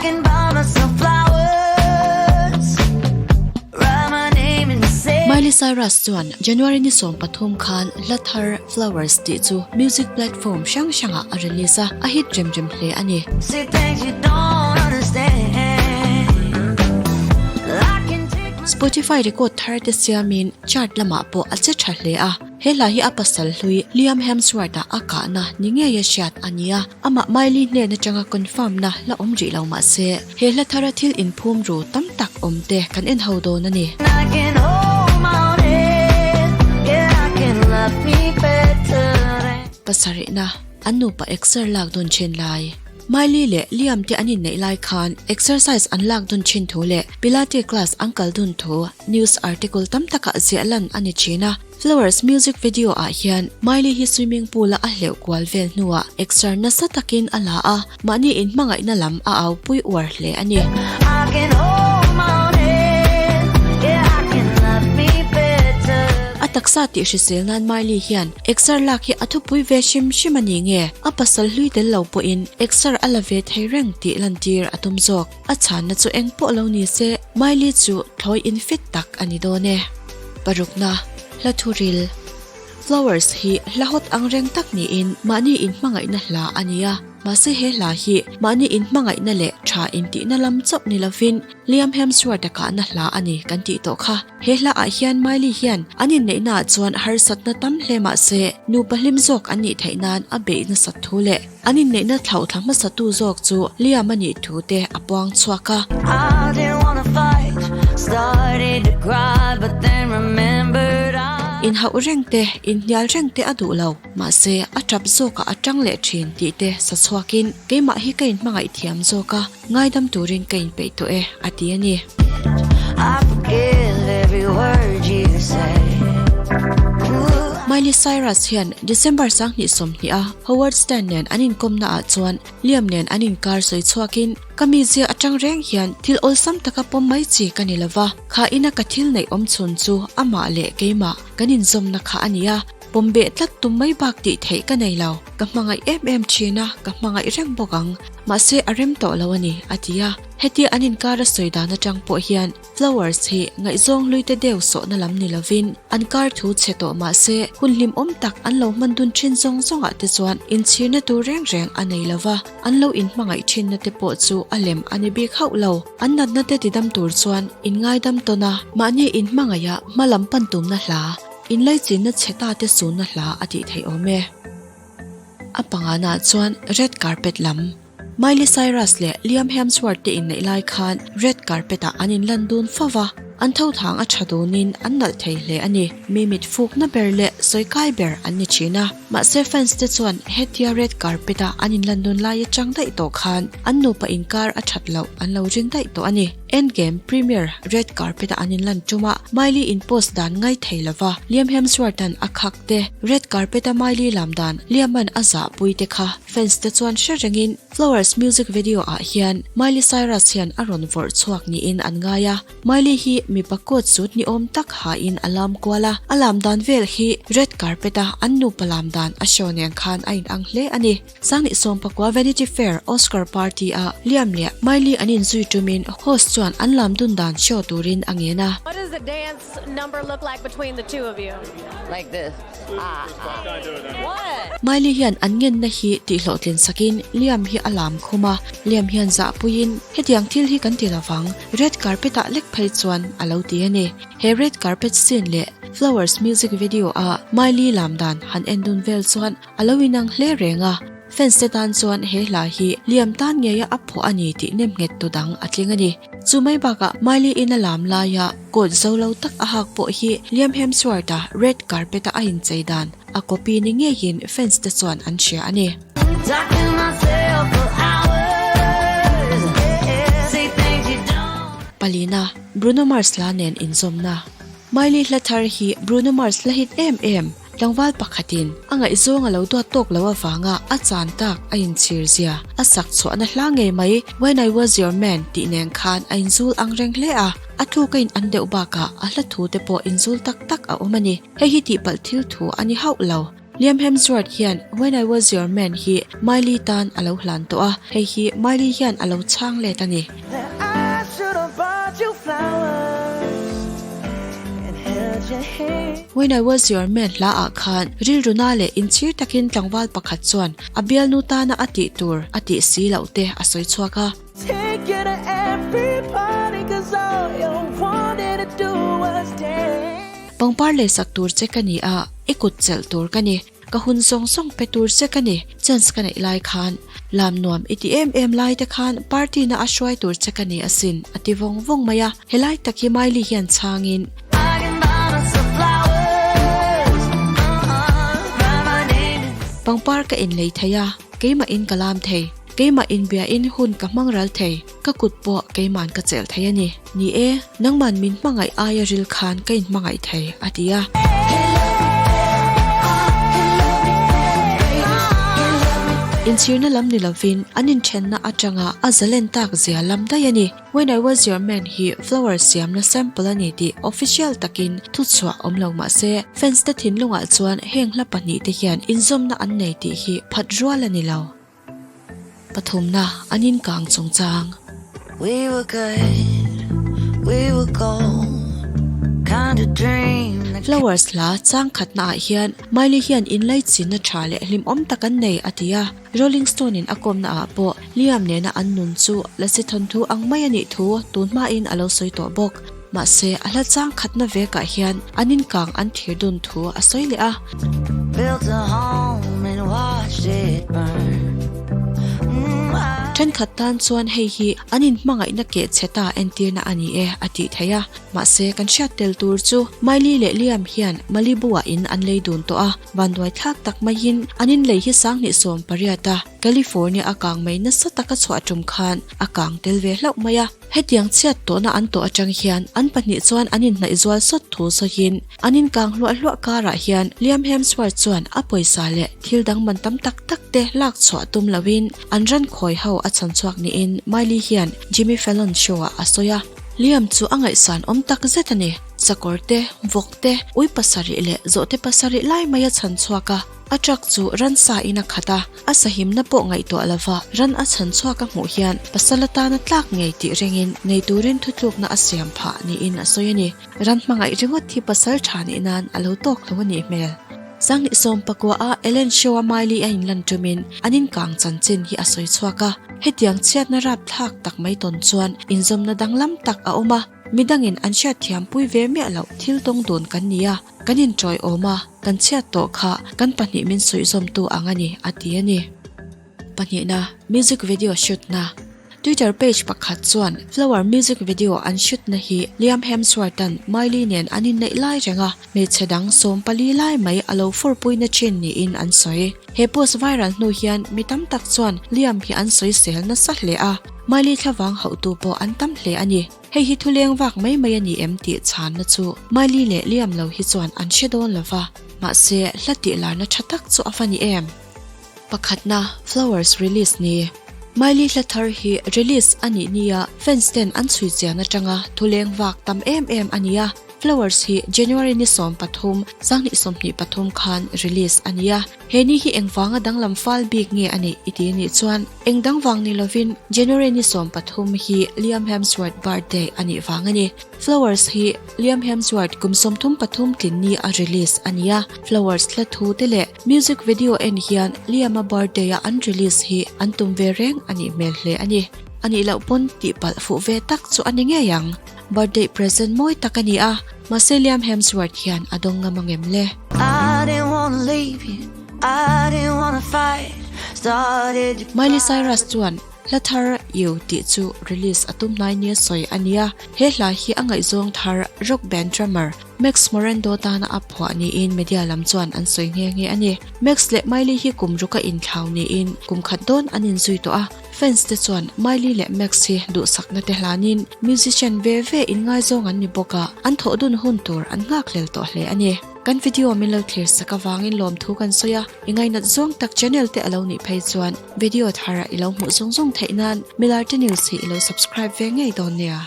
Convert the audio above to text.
can buy myself flowers, write my name in the sand. Miley Cyrus chuan January ni 13 khan hla thar Flowers tih chu music platform hrang hrangah a release a, a hit rem rem hle a ni. Say things you don't understand. I can take my Spotify record thar te siamin chart lamah pawh a che tha hle a. He hla hi a pasal hlui Liam Hemsworth-a a kahna ni ngeia hriat a ni a, amah Miley hnen atanga confirm na la awm rih lo mah se, he hla thara thil inphum ru tam tak awm te kan en ho dawn a ni. I can hold my own head. Yeah, I can love me better than. Pasarihna, an nupa exer lak dawn thin lai. Miley leh Liam te an inneih lai khan exercise an lak dawn thin thu leh Pilates class an kal dun thu news article tam takah ziah lan a ni thin a. Flowers music video ah hian Miley hi swimming pool a a hleuh kual vel hnuah exer nasa takin a la a, mahni inhmangaihna lam a au pui uar hle a ni. I can hold my own head. Yeah, I can love me better. A taksa tih hrisel nan Miley hian exer lak hi a thupui ve hrim hrim a ni nge, a pasal hlui tel lo pawhin exer a la ve thei reng tih lantir a tum zawk. A chhanna chu eng pawh lo ni se, Miley chu thlawi in fit tak a ni dawn e. Parukna, Hla thuril. Flowers hi hla hawt ang reng tak niin mahni inhmangaihna hla a ni a, mahse he hla hi mahni inhmangaihna leh tha intihna lam chauh ni lovin Liam Hemsworth-a kahna hla a ni kan tih tawh kha. He hla ah hian Miley hian an inneihna ah chuan harsatna tam hle mahse nupa hlim zawk an nih theih nan a beih nasat thu leh An inneihna thlauhthla hmasatu zawk chu Liam a nih thu te a puang chhuak a. I didn't wanna fight, started to cry, but then remembered I. Inhauh reng te, inhnial reng te a duh lo, mahse a tap zawkah a tang leh thin tih te sa chhuakin keimah hi ka inhmangaih thiam zawk a, ngaidam turin ka inpeih tawh e, a ti a ni. I forgive every word you say. Ooh. Miley Cyrus hian December 2020 a Howard Stern nen an inkawmna ah chuan Liam nen an inkar sawi chhuakin, Ka mizia atang reng hian thil awlsam taka pawm mai chi ka ni lova, kha ina ka thil neih awm chhun chu amah leh keimah kan inzawmna kha a ni a, pawm beh tlat tum mai bak tih theih ka nei lo. Ka hmangaih em em thin a, ka hmangaih reng bawk ang. Mahse a rem tawh lo a ni, a ti a. Hetia an inkar a sawi dan atang pawh hian Flowers hi ngaihzawng hlui te deuh sawhna lam ni lovin an kar thu chhe tawh mahse hun hlimawm tak an lo hman dun thin zawng zawngah te chuan inchhirna tur reng reng a nei lova, an lo inhmangaih thinna te pawh chu a lem a ni bik hauh lo. An natna te tidam tur chuan inngaidam tawn a, mahni inhmangaiha hma lam pan tumna hla, inlaichinna chhe ta te sunna hla a tih theih awm e. A pangana chuan red carpet lam. Miley Cyrus leh Liam Hemsworth te inneih lai khan red carpet ah an inlan dun fo va, an tho thang a tha dunin an nalh thei hle a ni. Mi mit fukna ber leh sawi kai ber an ni thin a, mahse fans te chuan hetia red carpet a an inlan dun lai atang daih tawh khan an nupa inkar a that loh an lo ring daih tawh a ni. Endgame premiere red carpet a an inlan ṭuma Miley in post dan ngai thei lova Liam Hemsworth-a'n a khak te, red carpet a Miley lam dan Liam-a'n a zahpui te kha fans te chuan hre rengin Flowers music video ah hian Miley Cyrus hian a rawn vawrh chhuak niin an ngai a. Miley hi mipa coat suit ni awm tak hain a lam kual a, a lam dan vel hi red carpet a an nupa lam dan a show nen khan a inang hle a ni. Sangni sawmpakua Vanity Fair Oscar party ah Liam leh Miley an inzui tumin host chuan an lam dun dan show turin a ngen a. What does the dance number look like between the two of you? Like this. Ah, ah. What? Miley hian an ngenna hi tihhlawhtlin sakin Liam hi a lam khum a, Liam hian zahpuiin hetiang thil hi kan ti lovang, red carpet ah lek phei chuan a lo ti a ni. He red carpet scene leh Flowers music video a Miley lam dan han en dun vel chuan A lo inang hle reng a, fans te tan chuan he hla hi Liam tan ngeia a phuah a ni tih nem nghet tu dang a tling a ni. Chu mai bakah Miley in a lam laia coat zo lo tak a hak pawh hi Liam Hemsworth-a red carpet-a a inchei dan a copy ni ngeiin fans te chuan an hria a ni. Palina, Bruno Mars hla nen inzawmna. Miley hla thar hi Bruno Mars hla hit em em. Tlangval pakhatin a ngaihzawng a lo duat tawk lo avanga a chan tak a inchhir zia a sak chhuahna hla ngei mai When I Was Your Man tih nen khan a inzul ang reng hle a, a tluk a in an deuh bakah a hla thu te pawh inzul tak tak a awm a ni. Hei hi tihpalh thil thu a ni hauh lo. Liam Hemsworth hian When I Was Your Man hi Miley tan a lo hlan tawh a, hei hi Miley hian a lo chhang let a ni. When I Was Your Man hla ah khan rilru na leh inchhir takin tlangval pakhat chuan a bialnu tana a tih tur a tih si loh te a sawi chhuak a. Pangpar leisak tur che ka ni a, i kut chelh tur ka ni. Ka hun zawng zawng pe tur che ka ni, chance ka neih lai khan. Lam nuam i ti em em lai te khan party na a hruai tur che ka ni asin, a ti vawng vawng mai a. Helai tak hi Miley hian chhangin. Pangpar ka inlei thei a, keimah in ka lam thei. Keimah inbia in hun ka hmang ral thei, ka kut pawh keiman ka chelh thei a ni. Ni e, nangman min hmangaih aia ril khan ka inhmangaih thei, a ti a. Inchhirna lam ni lovin an inthenna atanga a zalen tak zia lam daih a ni. When I Was Your Man hi flower siamna sample a ni tih official takin thuchhuah awm lo mah se, fans te thinlungah chuan heng hla pahnihte hian inzawmna an nei tih hi phat rual a ni lo. Pathumna an inkang chungchang. We were good, we were gold, kind of dream that Flowers hla chang khatna ah hian Miley hian inlaichinna tha leh hlimawm tak an nei a ti a, Rolling Stone in a kawmna ah pawh Liam nena an nun chu lasi thawnthu ang mai a nih thu tun hmain a lo sawi tawh bawk. Mahse a hla chang khatna vekah hian an inkang an thir dun thu a sawi leh a. Built a home and watched it burn. Thenkhat tan chuan hei hi an inhmangaihna keh chhe ta entirna a ni e a tih theih a. Mahse kan hriat tel tur chu Miley leh Liam hian Malibu-ah in an lei dun tawh a, vanduai thlak tak maiin an inlei hi 2018 a California a kang mai nasa taka chhuah tum khan a kang tel ve hlauh mai a. Hetiang chhiat tawhna an tawh atang hian an pahnih chuan an inhnaih zual sawt thu sawiin an inkang hluah hluah karah hian Liam Hemsworth chuan a pawisa leh thil dang man tam tak tak te lak chhuah tum loin an ran khawi ho a chhan chhuak niin Miley hian Jimmy Fallon show ah a sawi a. Liam chu a ngaihsan awm tak zet a ni. Sakawr te, vawk te, ui pasarih leh zawhte pasarih lai mai a chhan chhuak a. A truck chu ransa in a khat a, a sahimna pawh ngaihtuah lova ran a chhan chhuak a hmuh hian pasal atana tlak ngei tih ringin nei turin thutlukna a siam phah niin a sawi a ni. Ran hmangaih ringawt hi pasal tha nih nan a lo tawk lo a nih hmel. 2019 a Ellen Show a Miley a inlan tumin an inkang chanchin hi a sawi chhuak a, hetiang chhiatna rapthlak tak mai tawn chuan inzawmna danglam tak a awm a, midangin an hriatthiampui ve miah loh thil tawng dun kan ni a. Kan inṭawih awm a, kan chhiat tawh kha kan pahnih min suihzawmtu ang a ni, a ti a ni. Pahnihna, music video shoot-na. Twitter page pakhat chuan Flower music video an shoot-na hi Liam Hemsworth-a'n Miley nen an inneih lai reng a, hmeichhe dang 14 lai mai a lo furpuina thin niin an sawi. He post viral hnu hian mi tam tak chuan Liam hi an sawisel nasa hle a, Miley thlavang hauhtu pawh an tam hle a ni. Hei hi thuleng vak mai mai a ni em tih chhanna chu Miley leh Liam lo hi chuan an hre dawn lo va, mahse hla tih larna tha tak chu a va ni em? Pakhatna, Flowers release ni. Miley hla thar hi release a nih nia fans ten an chhui chian atanga thuleng vak tam em em a ni a. Flowers hi January ni 13, 2023 khan release a ni a. He ni hi engvanga danglam fal bik nge a nih i ti anih chuan eng dang vang ni lovin January ni 13 hi Liam Hemsworth birthday a nih vang a ni. Flowers hi Liam Hemsworth kum 33 tlin ni a release a ni a. Flowers hla thu te leh music video en hian Liam-a birthday a an release hi an tum ve reng a nih hmel hle a ni. A nih loh pawn tihpalh fuh ve tak chu a ni ngei ang. Birthday present mawi tak a ni a, mahse Liam Hemsworth hian a dawng ngam angem le? I didn't wanna leave you, I didn't wanna fight, started to Miley Cyrus chuan hla thar You tih chu release a tum hnai nia sawi a ni a, he hla hi a ngaihzawng thar rock band drummer Max Morando tana a phuah niin media lam chuan an sawi nghe nghe a ni. Max leh Miley hi kum ruka inthlau niin kum khat dawn an inzui tawh a, Fans te chuan Miley leh Max hi duhsakna te hlanin musician ve ve inngaizawng an ni bawk a, an thawh dun hun tur an nghakhlel tawh hle a ni. Kan video min lo thlir sak avangin lawmthu kan sawi a, i ngainat zawng tak channel te a lo nih phei chuan video thar ah i lo hmuh zung zung theih nan Milarte News hi i lo subscribe ve ngei dawn nia.